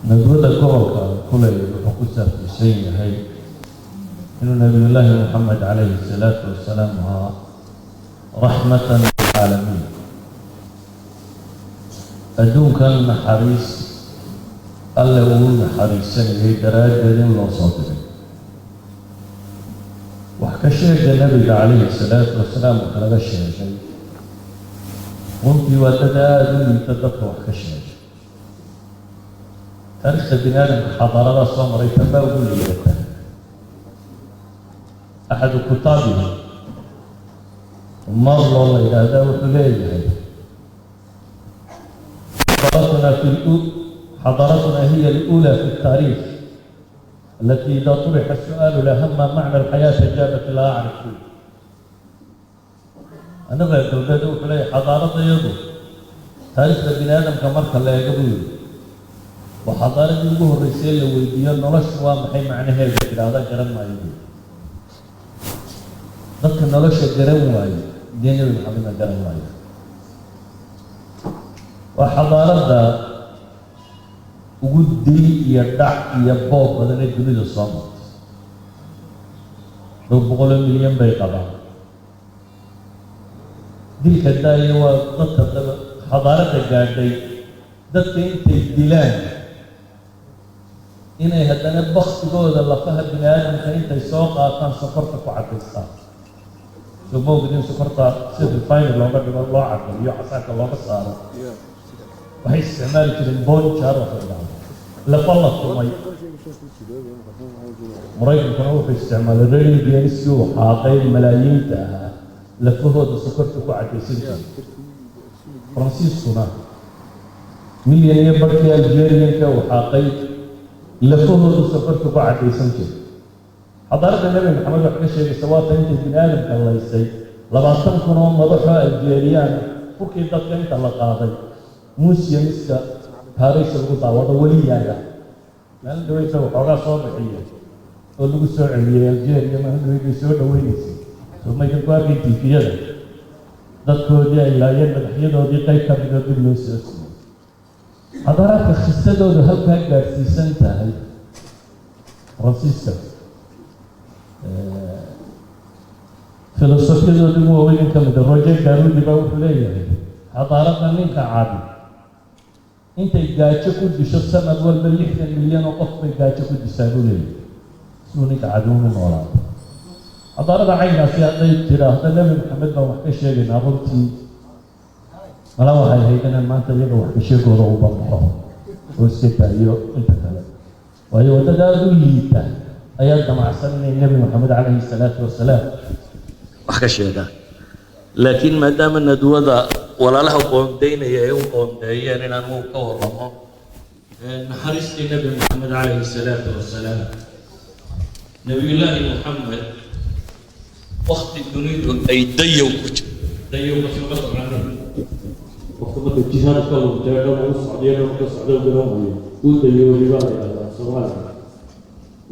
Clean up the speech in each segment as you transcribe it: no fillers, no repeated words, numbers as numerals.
Nadwada gobolka kuley wuxuu ku saabsan yahay inuu Nabiyullaahi Moxamed calayhi salaatu wasalaam ahaa raxmatan lilcaalamiin, adduunkan naxariis Alle uu naxariisanayay daraaddeed in loo soo diray. Wax ka sheega Nebiga calayhi salaatu wasalaam wax laga sheegay, runtii waa dad aada u liita dadka wax ka sheegay. Taariikhda bini aadamka xadaaradaa soo maray tanbaa ugu liidata. Axadu kutaabihi, Marlo la yidhaahdaa, wuxuu leeyahay: "Xadaaratuna hiya al-uulى fi الtaariikh alati ida طurixa الsu'aalu laha ma macna alxayaati jaabat laa acrif." Ana reer galbeed, wuxuu leeyahay, xadaaradayadu taariikhda bini aadamka marka la eego, buu yidhi, waa xadaaradii ugu horreysay la weydiiyo noloshu waa maxay macnaheedu, tidhaahda garan maayo buu. Dadka nolosha garan waaye dee Nebi Maxamedna garan maayo. Waa xadaaradda ugu dil iyo dhac iyo boob badan ee dunida soo martay. Dhowr boqoloo milyan bay qabaan. Dilka daayo, waa dadka daba xadaaradda gaadhay dadka intay dilaan inay haddana baktigooda, lafaha bini aadamka intay soo qaataan, sokorta ku caddaystaan. Soo ma ogid in sokorta si refine looga dhigo, loo caddeeyo, casaanka looga saaro, waxay isticmaali jireen bone char waxa la dhahdo, lafa la tumay? Maraykankuna wuxuu isticmaalay Red Indianskii uu xaaqay malaayiinta ahaa, lafahooda sokorta ku caddaysan jiray. Faransiiskuna milyan iyo barhkii Algerianka uu xaaqay lafahooda sokorta ku caddaysan jiray. Xadaaradda Nebi Maxamed wax ka sheegaysa waata intay bini aadamka laysay 20,000 oo madaxoo Algeriyaan furkii dadka inta la qaaday museumska Paris lagu daawado, weli yaala. Maalin dhaweyta waxoogaa soo bixiya oo lagu soo celiyey Algeria. Maalin dhaweyd bay soo dhaweynaysay. Soo maydan ku arkay TV-yada dadkoodii ay laayeen madaxyadoodii qayb ka midoo dib loo soo siiyey? Xadaaraadka khisadoodu halkaa gaadhsiisan tahay, Faransiiska filosofyadoodii ugu waaweyn in ka mida, Roger Garaudy, baa wuxuu leeyahay xadaaradda ninka cadi intay gaajo ku disho sanad walba 60 milyan oo qof bay gaajo ku dishaa, buu leeyahay, siduu ninka cadi unu noolaado. Xadaaradda caynkaasi hadday tidhaahdo Nebi Maxamed baan wax ka sheegaynaa, runtii mala waxay ahayd inaan maanta iyaga wax ka sheegooda u banbaxo oo iska daayo inta kale, waayo waddada aada u liita ayaa damacsan inay Nebi Maxamed calayhi salaatu wasalaam wax ka sheegaan. Laakiin maadaama nadwada walaalaha qoondaynaya ay u qoondeeyeen inaan uu ka warramo naxariistii Nebi Maxamed calayhi salaatu wasalaam, Nebiyullaahi Moxamed wakti dunidu ay dayow ku jirto. Dayowka suma taqaaneen? Qofka marka jihaad ka luntee dhan uu socdiyo, dhan ka socdo garan waayo, uu dayoobay baa la yidhahdaa Soomaaliya.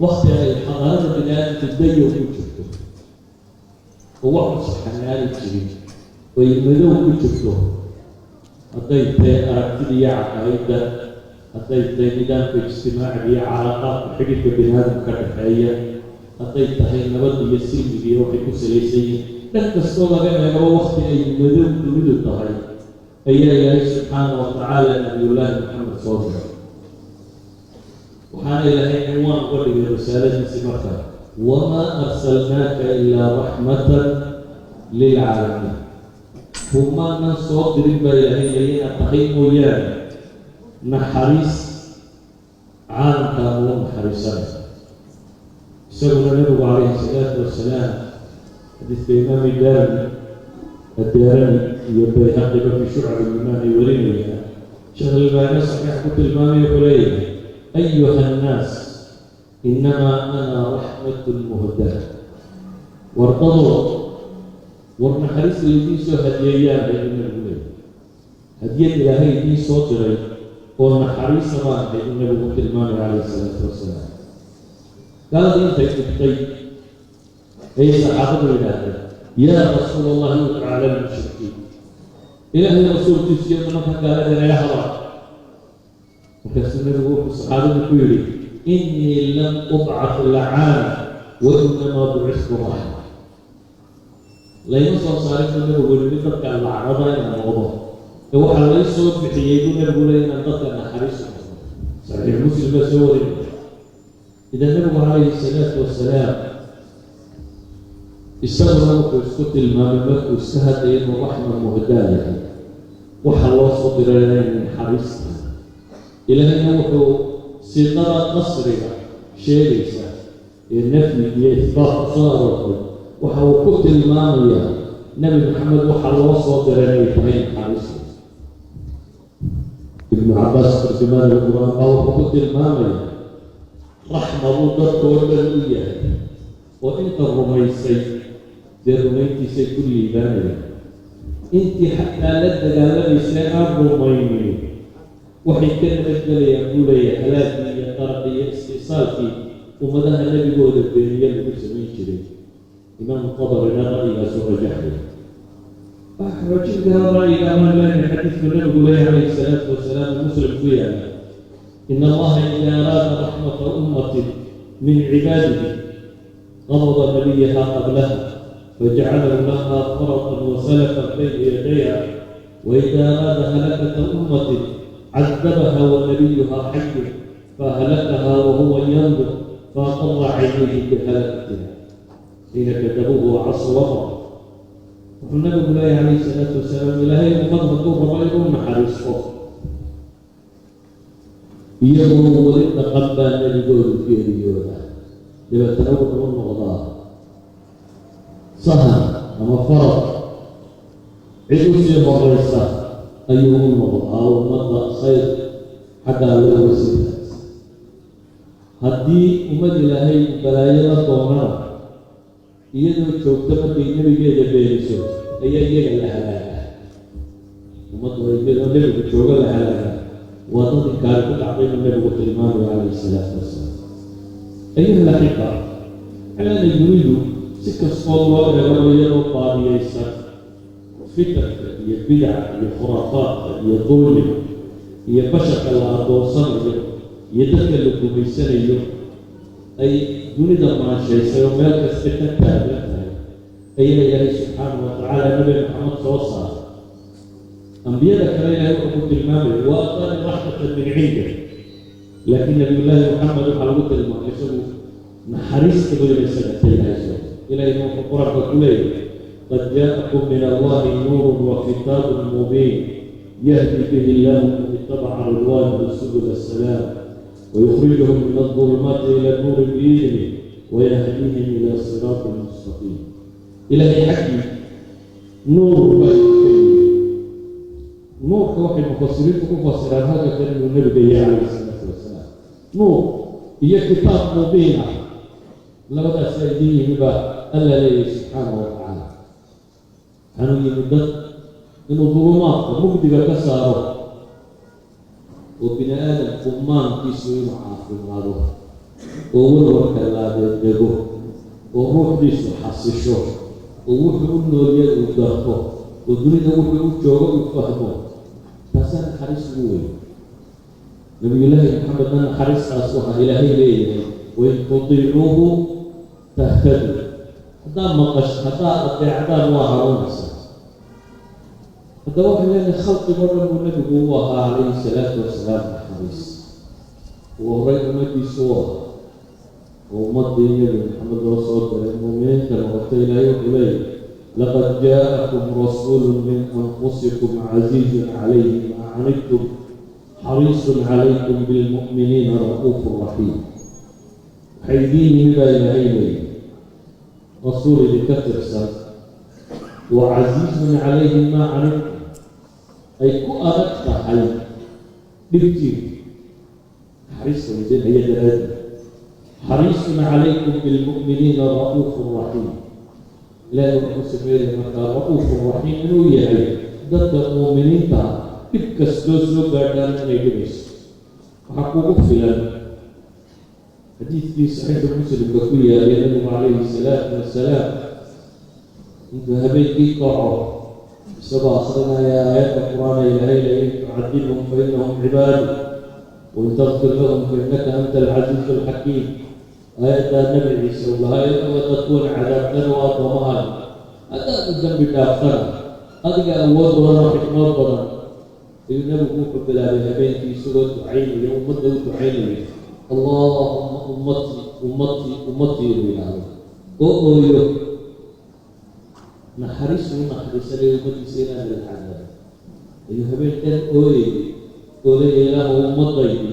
Wakti ay xadaarada bini aadamka dayow ku jirto oo wax u saxanaani jirin oy madow ku jirto, hadday tahay aragtida iyo caqaa'idda, hadday tahay nidaamka ijtimaaciga iyo calaaqaadka xidhiidhka bini aadamka ka dhexeeya, hadday tahay nabadda iyo silmiga iyo waxay ku salaysan yihiin, dhan kastoo laga eegaba, wakti ay madow dunidu tahay ayaa Ilaahay subxaana wa tacaala Nabiyullaahi Maxamed soo diray. Waxaana Ilaahay cinwaan uga dhigay risaaladiisii marka "wamaa arsalnaaka ilaa raxmatan lilcaalamiin". Kumaanan soo dirin baa Ilaahay leeya inaad tahay mooyaane naxariis caalamkaa ugu naxariisanay. Isaguna Nabigu calayhi salaatu wasalaam, xadiiska Imaami Daarimi, Addaarami iyo Bayhaqiba fi Shucab Aliimaan ay warinayaan, Sheekh Albaani saxiix ku tilmaamaya, wuxuu leeyahay: "Ayuha annaas, inamaa ana raxmatun muhdaa." Wardado, war naxariis laydiin soo hadiyeeyaan bay Nabigu leeyahay. Hadiyad Ilaahay idiin soo diray oo naxariisa baan ahay, uu Nabigu tilmaamay calayhi salaatu wasalaam. Gaaladii intay dhigtay ayay saxaabadu yidhaahdeen: "Yaa Rasuul Allahi, udcu cala almushrikiin." Ilaahay rasuulkiisa iyo nimanka gaalada naga hadla. Markaasuu Nabigu wuxuu saxaabada ku yidhi: "إني لم أبعث لعانا وإنما بعثت رحمة." Layma soo saarin buu Nabigu yidhi mid dadka lacnada inaan noqdo, ee waxaa lay soo bixiyey buu Nabigu leey inaan dadka naxariis u noqdo. Saxiix Muslim baa soo warinaya. Idan Nabigu calayhi salaatu wasalaam isaguna wuxuu isku tilmaamay markuu iska hadlayay inuu raxma muhdaa yahay, waxa loo soo diray inay naxariis tahay. Ilaahayna wuxuu siiqada qasriga sheegaysa ee nafyi iyo ihbaat ku soo aroortay waxa uu ku tilmaamayaa Nebi Maxamed waxa loo soo diray inay tahay naxariis. Ibnu Cabaas, tarjumaan alqur'aan, baa wuxuu ku tilmaamaya raxma buu dadka oo dhan u yahay, oo inta rumaysay dee rumayntiisay ku liibaanayaan, intii xataa la dagaalamaysay aan rumaynin waxay ka nabadgelayaan buu leeyahay halaagii iyo qaraqii iyo istisaalkii ummadaha nebigooda beeniye lagu samayn jiray. Imaam Tabarina ra'yigaasuu rajaxaya. Waxaa xoojin kara ra'yiga amaan leenahay xadiidku Nabigu leeyahay calayhi salaatu wasalaam, Muslim ku yaala: "إن الله إذا أراد رحمة أمة من عباده قبض نبيها قبلها فجعله لها فرطا وسلفا بين يديها، وإذا أراد هلكة أمة عذبها ونبيها حي فأهلكها وهو ينظر فأقر عينيه بهلكتها حين كذبوه وعصوا أمره." Wuxuu Nabigu leeyahay calayhi salaatu wasalaam: Ilaahay ummad hadduu rabo inuu naxariisto, iyagoo weli dhaqan baa nebigoodu geeriyooda, dabeetana wuxuu u noqdaa sahan ama farad, cid usii horeysa ayuu u noqdaa ummadda khayr xaggaa loo wasiira. Haddii ummad Ilaahay balaayo la doonana, iyadoo joogta markay nebigeeda beeniso ayaa iyaga la halaagaa. Ummaddu iyadoo nebigu joogo la halaagaa waa dad inkaari ku dhacday buu Nebigu tilmaamaya calayhi salaatu wasalaam. أيها الأحبة, xalaana dunidu si kastoo loo eegaba iyadoo baadiyaysan fitanka iyo bidaca iyo khuraafaadka iyo dulmiga iyo basharka la addoonsanayo iyo dadka la gumaysanayo ay dunida maanshaysay oo meel kasta ka taagan tahay, ayaa Ilaahay subxaanahu watacaala Nabi Maxamed soo saaray. Ambiyada kale Ilahay wuxuu ku tilmaamaya وأتاني رحمة من عنده, laakiin Nabiyullaahi Maxamed waxaa lagu tilmaamay isagu naxariista bayna isaga ta Ilahay soo. Ilahayna wuxuu Qur-aanka ku leeyahay: "قد جاءكم من الله نور وكتاب مبين يهدي به الله من اتبع رضوانه سبل السلام ويخرجهم من الظلمات إلى النور بإذنه ويهديهم إلى صراط مستقيم." Ilaahay xaggii nuur baa ka yimi. Nuurka waxay mufasiriintu ku fasiraan halka kan inuu Nebiga yahay calayhi salaatu wasalaam. Nuur iyo kitaab mubiin ah, labadaasa idin yimi baa Alla leeyahay subxaanahu watacaala. Waxaanuu yimi dad inuu dulumaadka mugdiga ka saaro oo bini aadamku maankiisu inuu caafimaado oo warwarka laabeedego oo ruuxdiisu xasisho oo wuxuu u noolyahay uu garto oo dunida wuxuu u joogo uu fahmo. Taasaa naxariis ugu weyn. Nabiyullaahi Maxamedna naxariistaas waxaa Ilaahay leeyahay: "وإن تطيعوه تهتدوا." Haddaa maqash, haddaa adeecdaan, waa hanuunaysaa. Haddaba waxay leenahay khalqigoo dhan buu Nebigu u ahaa calayhi salaatu wasalaam naxariis. Ugu horreyn ummaddiisu u ahaa, oo ummaddii Nebi Maxamed loo soo diray muuminiinta noqotay, Ilaahay wuxuu leeyahay: "لقد جاءكم رسول من أنفسكم عزيز عليه ما عنتم حريص عليكم بالمؤمنين رءوف رحيم." Waxay idiin yimi baa Ilaahay leeyahay rasuul idinka tirsan وعزيز عليه ما عنتم, ay ku adag tahay dhibtiinu, naxariista idin haya daraadii, حريص عليكم بالمؤمنين رءوف رحيم. Ilaahay wuxuu sameeyey markaa ra'uufu raxiim inuu yahay, dadka muuminiinta dhib kastoo soo gaadhaan inay dhibayso. Waxaa kugu filan xadiidkii Saxiixu Muslimka ku yaalay, Nabigu calayhi salaatu wasalaam intuu habeenkii kaco Isagoo akrinaya aayadda Qur-aan Ilaahay leeyay: "Tucadibhum fa innahum cibaadu, wain takfir lahum fa innaka anta alcasiizu alxakiim." Aayaddaa Nebi Ciise uu lahaa: "Ilaahu, dadkuwan cadaabtana waa addoomahaada, haddaad u dembi dhaaftana adiga awood badan oo xikmad badan," ayuu Nebigu wuxuu bilaabay habeenkii isagoo ducaynaya, ummadda u ducaynaya: "Allaahuma ummatii, ummatii, ummatii," inuu yidhaahdo oo ooyo, naxariis uu naxariisanaya ummaddiisa inaan la cadaabin ayuu habeen dhan ooyayay oo leeya: "Ilaahu, ummadaydi."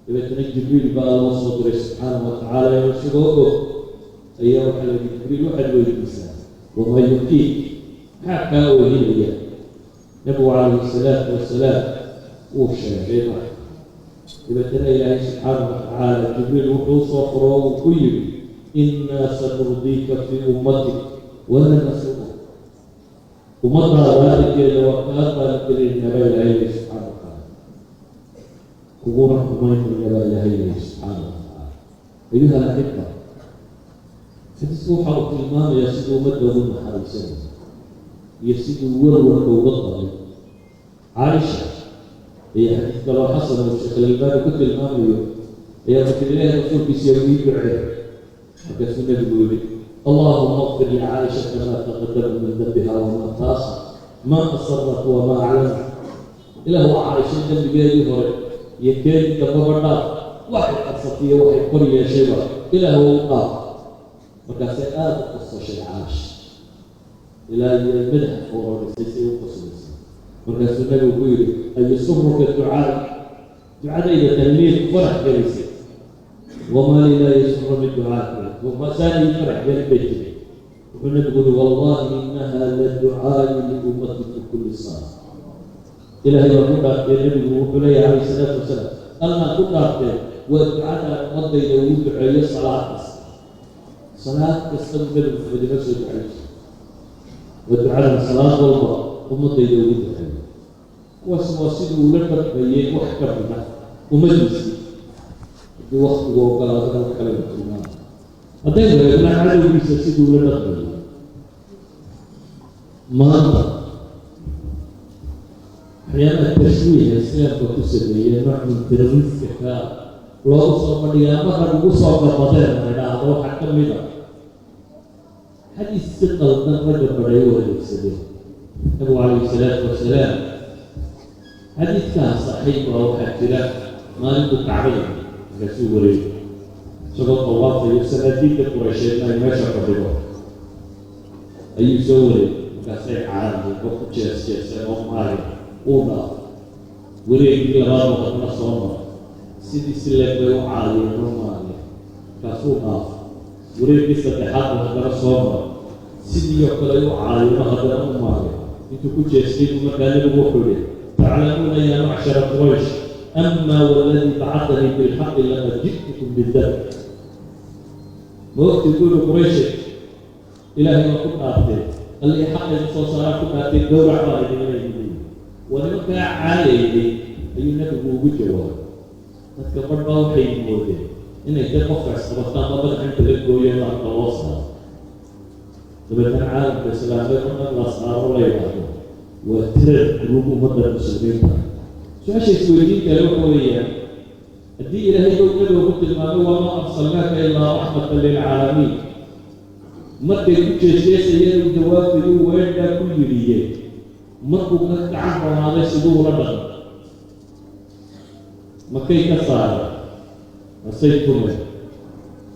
Dabeetana Jibriil baa loo soo diray subxaanahu wa tacaala inuu isagoo og ayaa waxaa la yidhi: "Jibriil, waxaad weydiisaa wamaa yubkiik, maxaa kaa oohinaya?" Nabigu calayhi salaatu wasalaam wuu sheegay. Marka dabeetana Ilaahay subxaanahu wa tacaala Jibriil wuxuu usoo furo uu ku yidhi: "Innaa sanurdiika fii ummatik wala nasuu'uk." Ummadaada arrinkeeda waa kaa qaaligelinaa baa Ilaahay yihi subxaana wa tacaala, kuguna xumaynaya baa Ilaahay yihi subxaana wa tacaala. Ayuha alaxiba, xadiisku waxa uu tilmaamayaa siduu ummadda ugu naxariisanaya iyo siduu warwarka uga qabay. Caaisha iyo xadiis kaloo xasan uu Sheekh Alalbaani ku tilmaamayo ayaa markii Ilaahay rasuulkiisa ii ducee, markaasuu Nebigu yidhi: "Allahuma اغfir licaaishata maa taqadama min dambiha wamaa taahar, maa asarat wamaa aclanat." Ilaahu, Caaisha dembigeedii hore iyo keedii dambaba dhaaf, waxay qarsatay iyo waxay kor yeeshayba Ilaahu u dhaaf. Markaasay aada u qosashay Caaisha ilaa iyo madaxa foororisay say u qoslaysay. Markaasuu Nebigu ku yidhi: "Ayasuruka ducaa, ducadayda tanmiid farax gelisay?" "Wamaa li laa yasuruni ducaaka, saanay farax gelin," bay tiri. Wuxuu Nebigu yihi: "Wallahi innaha la ducaayi liummati fi kulli sana." Ilaahay baa ku dhaartee, Nebigu wuxuu leeyahay calayhi salaatu wasalaam, "Allaan ku dhaartee, waa ducada ummadayda ugu duceeyo salaad kasta." Salaad kasta buu Nebi Maxamed inoo soo ducayso: waa ducadan salaad walba ummadayda ugu duceeyo. Kuwaas waa siduu ula dhaqmayey wax ka mida ummadiisii. Haddii waktigu ogolaadana wax kalena tilmaama. Haddaynu eegna cadowgiisa siduu ula dhaqmayey, maanta waxyaabaha tashwiiha Islaamka ku sameeyey, nooc min terrorist-ka ka loogu soo bandhigay ama rag ugu soo gabadeen la idhaahdo, waxaa ka mid a xadiis si qaldan ragga badhay u adeegsadeen. Nabigu calayhi salaatu wasalaam, xadiidkaa saxiix baa, waxaa jira maalin buu Kacbada markaasuu wareegay isagoo dawaafayo, sanaadiidda Quraysheedna ay meesha fadhido ayuu soo wareegay. Markaasay caadiyeen oo ku jees jeeseen oo maageen. Uu dhaafay. Wareegii labaad oo haddana soo maray, sidii si leeg bay u caadiyeen oo maageen. Markaasuu dhaafay. Wareegii saddexaad oo haddana soo maray, sidii oo kale u caadiyeen oo haddana u maageen. Intuu ku jeestay buu markaa Nebigu wuxuu yihi: "Taclamuuna yaa macshara Quraysh, amaa waladii bacatanii bilxaqi laqad ji'tukum bidam." Ma ogti buu yihi Qurayshe, Ilaahay waa ku dhaartee, Allihii xaqayga soo saaraa ku dhaartay, gowrac baa idinla idin. Waa nimankaa caayayday ayuu Nabigu ugu jawaabay. Dadka barh baa waxay moodeen inay dee qofka isqabataan ba madaxa inta la gooyo laabka loo saaro, dabeetana caalamka islaameed oo dhan la saaro, la yidhaahdo waa terror group ummadda muslimiinta. Su-aasha isweydiin kale waxa weeyaan, haddii Ilaahay bow Nabiga ku tilmaamay "wamaa arsalnaaka ilaa raxmatan lilcaalamiin", markay ku jeesjeesayeen uu jawaabayu weedhaa ku yidhiye, markuu ka gacan roonaaday siduu ula dhaqmay? Makay ka saareen, masay tumeen,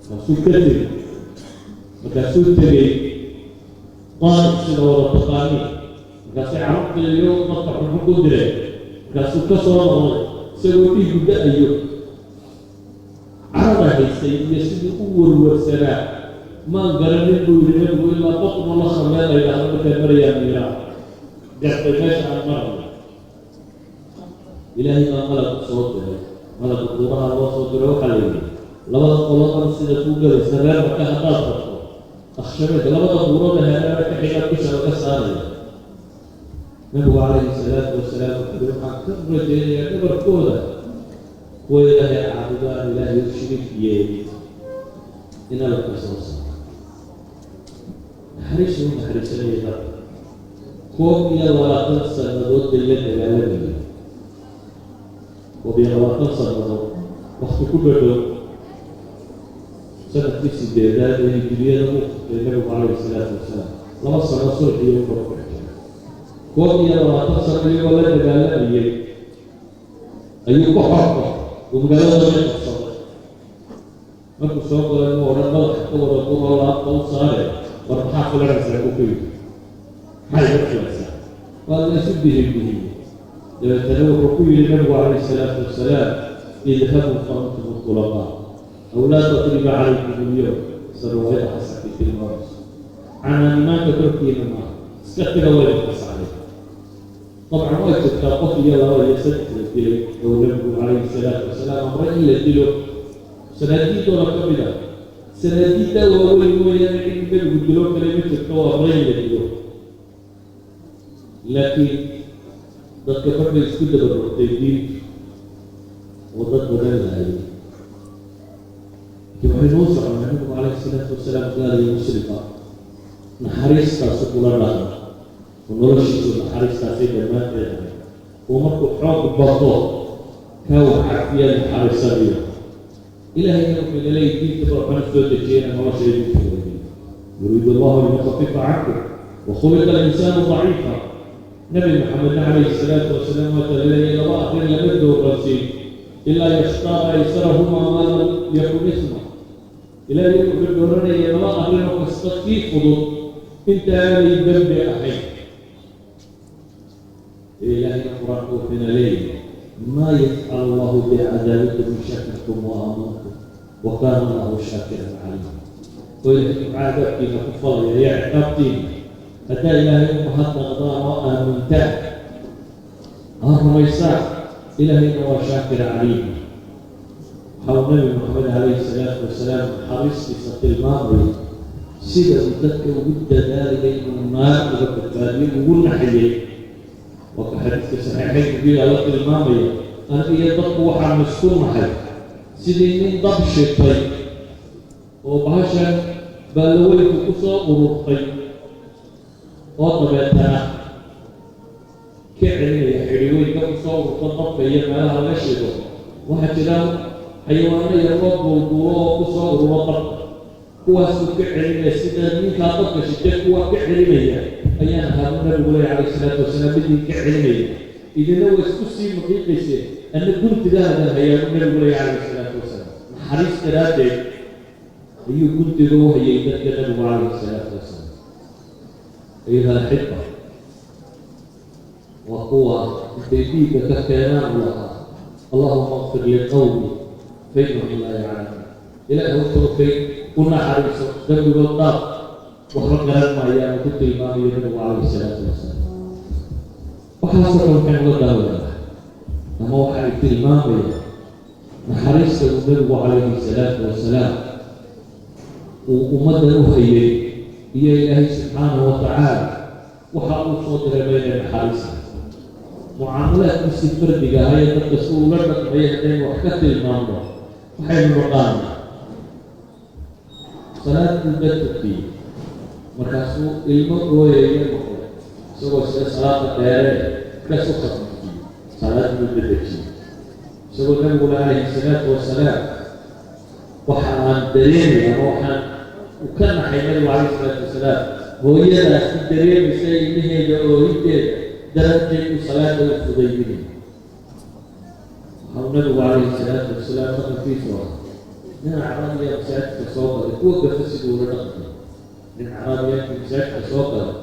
markaasuu ka tegey, markaasuu tegey Daa'if, sida wada taqaaniin. Markaasay carruurta iyo dadka xunxun ku direen. Markaasuu ka soo noqday isagoo dhiigu da-ayo, carada haysay iyo sidii u warwarsanaa maan garanin buu yidhi Nebigu, ilaa batnu lakha meel la yidhaahdo markaan marayaa miiraa gartay meesha aan marayo. Ilaahay baa malagu soo diray, malagu buuraha loo soo diray. Waxaa la yidhi: "Labada qoladan sida kuu gelaysa reer Maka haddaad rabto, akhshabeed labada buurooda hareera ka xiga dusha laga saaraya." Nabigu calayhi salaatu wasalaam wuxuu yihi: "Waxaan ka rajaynayaa dhabarkooda kuwa Ilaahay caabudo, aan Ilaahay u shiriik yeelin, in Alla ka soo saaro." Naxariisu u naxariisanaya dadka. 21 sannadood bay la dagaalamayeen, 21 sannadood, wakti ku dhadhow. Sanadkii sideedaad ee hijiriyada uu furtay Nabigu calayhi salaatu wasalaam, 2 sano sulxiyo u kor jira. 21 sano iyagoo la dagaalamayay ayuu ku xorto uu magaalada qabsaday. Markuu soo galay mu odhan madaxa ka wada guroo laabta u saare, war maxaa filanaysaa buu ku yidhi, maxay iga filaysaa? Waa la isu bihin bihiyey. Dabeetana wuxuu ku yidhi Nabigu calayhi salaatu wasalaam: idhabuu fa antum tulaqaa aw laa tadriba calaykum alyowm. Sida riwaayada xasankii tilmaamayso, canaanimaanka korkiina maaha, iska taga, wayna fasaxday. Dabcan way jirtaa qof iyo laba iyo saddex la dilay oo Nabigu calayhi salaatu wasalaam amray in la dilo, sanaadiidooda ka mid ah. Sanaadiidda waaweyn mooyaane in Nebigu dilo kale ma jirto oo amray in la dilo. Laakiin dadka markay isku daba rogtay diintu oo dad badan laayay, laakiin waxaynu u soconaa Nabigu calayhi salaatu wasalaam gaal iyo muslimba naxariistaasu kula dhaqma oo noloshiisu naxariistaasay dhammaanteed ahay, oo markuu xoog bato kaa wax cafiya, naxariisanayo. Ilahayna wuxuu inaleeyahy diinta ba waxaan soo dejiyay ina nolosha idinku weydiyo: yuriidu allahu liyukhafifa cankum wakhuliqa alinsaanu daciifa. Nabi Maxamedna calayhi salaatu wasalaam waa talaleeyay laba arrin lama dooransiin ilaa yakhtaara aysarahumaa maa lam yakun isma. Ilaahay wuxuu dooranaya laba arrin oo kasta kii fudud inta aanay dembi ahayn. Ilaahayna Qur-aanka wuxuuna leeyahay: maa yafcal allahu bicadaabikum in shakartum wa aamantum wa kaana allahu shaakiran caliima. Oo Ilahay muxuu cadaabkiina ku falaya iyo ciqaabtiina haddaa Ilaahay u mahadnaqdaan oo aamintaan aa rumaysaan? Ilaahayna waa shaakira caliima. Waxa uu Nabi Maxamed calayhi salaatu wasalaam naxariistiisa tilmaamaya sida uu dadka ugu dadaalayay inuu naar uga badbaadiyo, ugu naxayay. Waa ka xadiiska saxiixaynka ku yaalla tilmaamaya: aniga iyo dadku waxaanu isku nahay sidii nin dab shitay oo bahashan baalaweynku ku soo ururtay oo dabeetana ka celinaya xidhiweynka kusoo ururta dabka iyo meelaha laga shido. Waxaa jira xayawaano yaroo duulduulo oo kusoo ururo dabka, kuwaasuu ka celinaya. Sida ninkaa dabka shitay kuwa ka celinaya ayaan ahaa buu Nabigu leey calayhi salaatu wasalaam, midii ka celinaya. Idina waa isku sii maqiiqayseen, anna guntigaadan hayaa buu Nabigu leey calayhi salaatu wasalaam. Naxariis daraaddeed ayuu guntiga u hayay dadka Nabigu calayhi salaatu wasalaam. Ayuha alaxiba, waa kuwa intay dhiigga ka keenaan u lahaa: allahuma akfir liqawmi fainahum laa yaclamuun. Ilaahay tookay u naxariiso, dembigood dhaaf, waxba garan maayaan ku tilmaamayo Nabigu calayhi salaatu wasalaam. Waxaasoo dhan waxaynu la daawaynaa ama waxa ay tilmaamayaan naxariista uu Nabigu calayhi salaatu wasalaam uu ummaddan u hayay iyo Ilaahay subxaanahu watacaala waxa uu soo diray maynay naxariista. Mucaamalaadkiisii fardiga ahaa ee dadka si ula dhaqmaya haddaynu wax ka tilmaamno, waxaynu naqaanaa salaad buu dad tukiyey, markaasuu ilmo ooyaya maqlay isagoo sida salaada dheeree, markaasuu khafiifiyey salaad buu dadejiyey, isagoo Nabigula calayhi salaatu wasalaam waxa aan dareemay ama waxaan u ka naxay Nabigu calayhi salaatu wasalaam hooyadaasi dareemaysa ilmaheeda oohinteeda daraaddeed uu salaada u fudaydinay. Waxau Nabigu calayhi salaatu wasalaam dhaqankiisu ahaa nin acraabiya masaajidka soo galay, kuwa gafa siduu ula dhaqmay. Nin acraabiya intuu masaajidka soo galay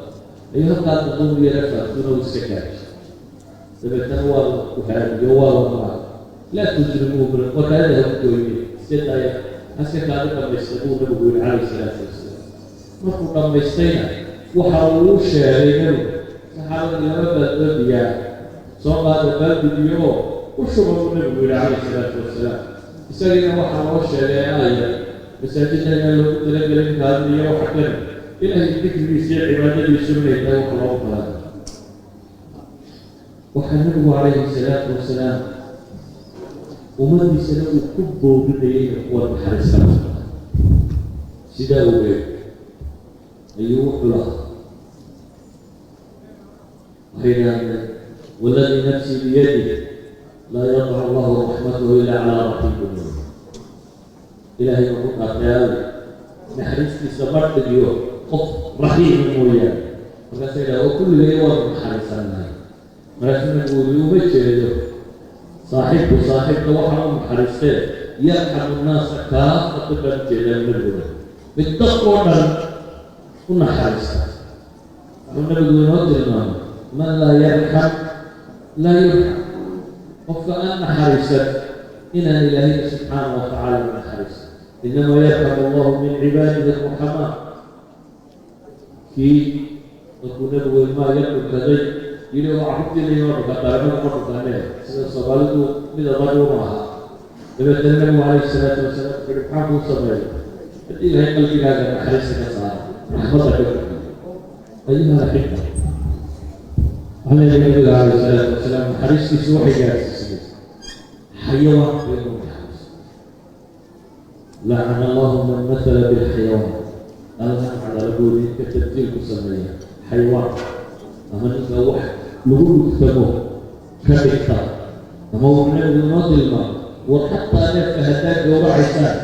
ayuu halkaa dambe u yara faartuna uu iska gaajay, dabeetana waa la kuhaadiyo, waa la maray: laa tujrimuu, wakaada ha ku goyne, iska daaya haska kaadi dhamaysta buu Nabigu yihi calayhi salaatu wasalaam. Markuu dhammaystayna waxa uu u sheegay Nabigu saxaabadii: laba baaldoo biyaa soo qaada, baaldi biyo oo u shuba buu Nabigu yihi calayhi salaatu wasalaam. Isagiina waxaa loo sheegay aaya masaajidda inaan loogu talagelin kaadin iyo waxa kale, Ilaahay dikrigiisa iyo cibaadadiisu inay tahay wax loogu talagalay. Waxaa Nabigu calayhi salaatu wasalaam ummaddiisana uu ku boorinayay inay kuwa naxariistaan. Sidaa ogeed ayuu wuxuu lahaa Waxay yidhahdeen: "والذي نفسي بيده لا يضع الله رحمته إلا على رحيم." Ilaahay baan ku dhaartay, Alle naxariistiisa ma dhigiyo qof raxiima mooyaane. Markaasa yidhaha: "Oo kulligay waanu naxariisannahay." Markaasuu Nabigu yiri: "Uma jeedo saaxiibku saaxiibka waxaa u naxariistee, يرحم الناس كافة baan ujeedaa." Nabigu mid dadkoo dhan u naxariista. Wuxuu Nabigu inoo tilmaamay: "من لا يرحم لا يرحم." Qofka aan naxariisan inaan Ilaahayna subxaana wa tacaala u naxariisan. "إنما يرحم الله من عباده الرحماء." Kii markuu Nabigu ilmaha yar dhunkaday yidhi: "Oo carruurtiina inoo dhunkataa, anagu ma dhunkanee," sida Soomaalidu mid adag uma aha. Dabeetana Nabigu calayhi salaatu wasalaam wuxuu yihi: "Maxaa kuu sameeya haddii Ilahay qalbigaaga naxariista ka saaro, raxmadda ka bixiyo?" أيها الأحبة, waxaa leeyahay Nabiga calayhi salaatu wasalaam naxariistiisu waxay gaarsiisay xayawaanka inuu naxariisto. "لعن الله من مثل بالحيوان." Allaha cadalagoodi ninka tabdiil ku sameeya xayawaan ama ninka wax lagu dhugtamo ka dhigta. Ama wuxuu Nabigu inoo tilmaamay: war xataa neefka haddaad gowracaysaan,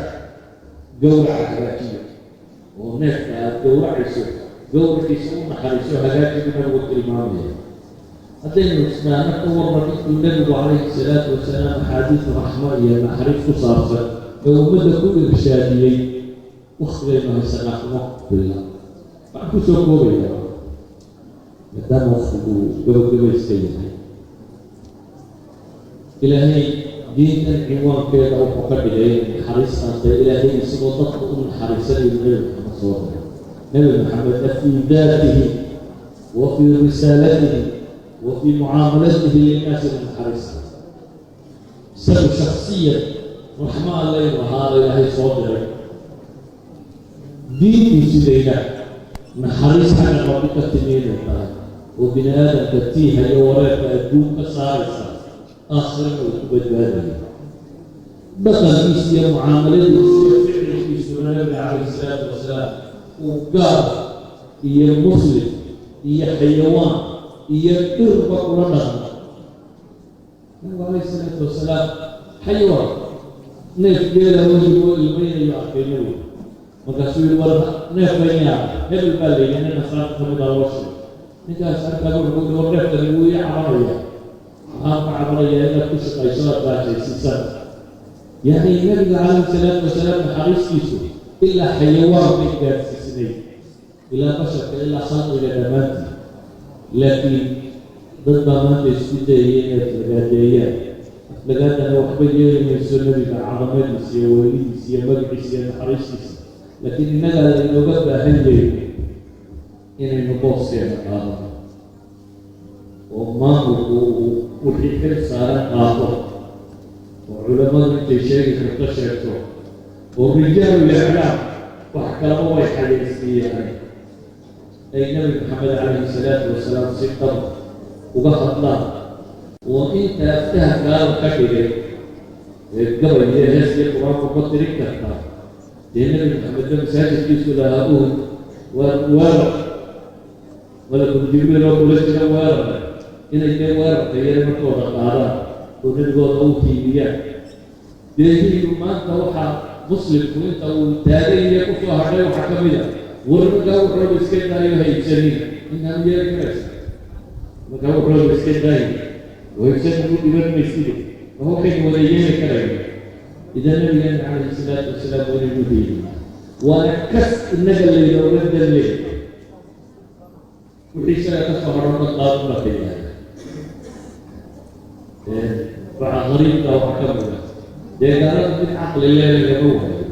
gowraca hagaajiya, oo neefka aada gowracayso gowraciisa u naxariiso, hagaaji buu Nabigu tilmaamaya. Haddaynu isnaano ka warran intuu Nebigu calayhi salaatu wasalaam axaadiis raxmo iyo naxariis ku saabsan ee ummadda ku irshaadiyey, waktigaynu haysanaa kuma filla. Waxaan kusoo koobayaa, maadaama waktigu gabagabayska yahay, Ilaahay diintan cinwaankeeda wuxuu ka dhigay naxariistaanta. Ilaahay isagoo dadka u naxariisanayu Nebi Maxamed soo diray. Nebi Maxamedna في ذاته وفي رسالته وفي معاملته للناس naxariista, isagu shaksiyan raxmo Alle inuu ahaada Ilaahay soo diray, diintu sidayna naxariis xagga Rabbi ka timi inay tahay oo bini aadamka tiiha iyo wareerka adduun ka saaraysa, aakhirana uu ku badbaadaya. Dhaqankiisa iyo mucaamaladiisa iyo ficilkiisuna Nabiga calayhi salaatu wasalaam uu gaal iyo muslim iyo xayawaan iyo dhirba kula dhaqmo. Nabigu calayhi salaatu wasalaam xayawaan, neef geela weygu ilmaynayo arkay Nabigu. Markaasuu yihi: "War neefkan yaa?" Hebel baa la yidhi, nin nasaarta kamid a loo sheegay. Ninkaas arkaa wuxuu yihi: "War neefkani wuu ii cabanaya. Waxaan ka cabanayaa inaad ku shaqayso, aad gaajaysiisaan." Yacni Nabiga calayhi salaatu wasalaam naxariistiisu ilaa xayawaan bay gaadsiisnay, ilaa basharka, ilaa khalqiga dhammaantii. Laakiin dad baa maanta isku dayaya inay aflagaadeeyaan. Aflagaadana waxba yeeli mayso Nebiga cadamadiisa iyo weynidiisa iyo magaciisa iyo naxariistiisa. Laakiin innagaa laynooga baahan yahay inaynu booskeena qaadano oo maamulku uu wixii xil saaran qaato, oo culammadu intay sheegi karto sheegto, oo rijaalu iclaam wax kalaba way xayaysiiyaan, ay Nebi Maxamed calayhi salaatu wasalaam si dhab uga hadlaan, oo inta aftahankaada ka dhigay ee gabay iyo hees iyo Qur-aanku ka tirin kartaa. Dee Nebi Maxamedna masaajidkiisu lahaa Uhud waa weerar, malakul Jibriil oo kula jira weerara, inay dee weerarka iyo markooda qaadaan oo nebigooda u tiibiyaan. Dee hiilu maanta waxaa muslimku inta uu taagan yahay kusoo hadhay waxaa ka mid a: war markaa wuxooda iska daayo, haybsanina intaan yeeli karaysa. Markaa wuxooda iska daayo oo haybsanin, u dhiban mayside, ma waxaynu wada yeeli karayna? Idan Nabigeena calayhi salaatu wasalaam waa inaynu hiilina, waana kas innaga laynooga danley. Wixii isaga ka soo hadho dhan qaad marka yidhahda. Waxa qariibka waxaa ka mid a, dee gaalada mid caqli leh lagama waayo.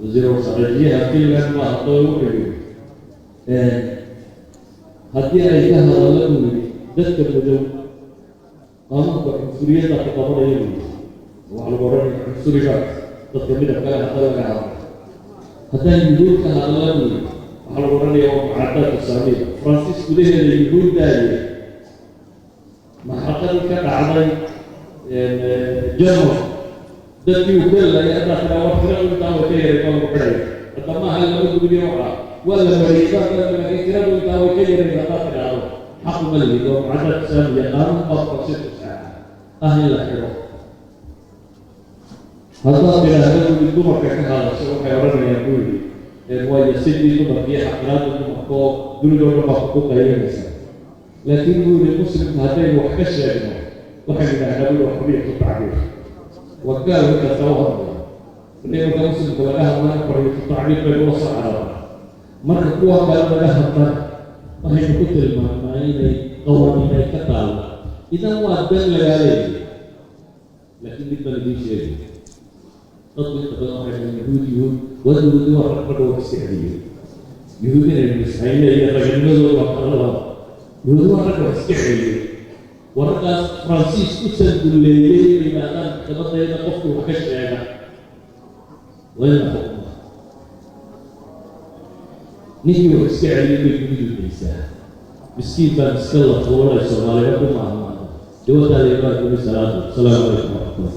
Wasiiru khaarijiyaha Finland baa haddaba wuxuu yidhi, haddii ay ka hadalla, buu yidhi, dadka madow, qaanuunka cunsuriyadda ku qabanaya, buu yidhi. Waxaa lagu odhanaya cunsuriga dadka midab kale hadda laga hadlo. Haddaan Yuhuud ka hadalla, buu yidhi, waxaa lagu odhanaya waa mucaadaatu saamiya. Faransiis gudaheeda Yuhuud daaye, maxraqadii ka dhacday Jerman dadkii uu gelayay haddaa tiraa war tiradu intaa way ka yaray, baa lagu xidhaya. Hadda maaha lama gubiyo, waxa waa la mariyey baa, laakiin tiradu intaa way ka yaray haddaad tidhaahdo. Xaq uma lihid oo mucadaad saamiya qaanuun baa Faransiisku saxeexay ah in la xidho. Haddaad tidhaahdo, buu, dumarka ka hadasho, waxay odhanayaan, buu yidhi, waayo sidii dumarka iyo xaqiraada dumarka oo dunida o dhan baa ku qaylinaysa. Laakiin, buu yidhi, muslimka haddaynu wax ka sheegno, waxaynu idhahnaa, buu yidhi, xorriyatu tacbiir. Waa gaal markaasa u hadlaya. Marka muslimka laga hadlana xorriyatu tacbiir baynu ula soo cararnaa, marka kuwa kale laga hadlana waxaynu ku tilmaamnaa inay qawaaniin ay ka taalo. Idan waa dan lagaa leeyahay. Laakiin mid baan idiin sheegay: dadku inta badan waxay dhahaan Yuhuud, Yuhuud waa Yuhuudi, waa rag ragga wax iska celiyo. Yuhuud inaynu misxayne iyo raganimadooda waa kala laba. Yuhuudi waa ragga wax iska celiyo, waa raggaas Faransiis u sandulleeyey inay yidhaahdaan maxkamadayda qofkii wax ka sheega waa in la xukumaa. Ninkii wax iska celiyay bay dunidu geysaa. Miskiin baa miska la fuulanay, Soomaaliba ku maahmaada. Jawaabtaada baa guli. Salaatu asalaamu calaykum waraxmatullah.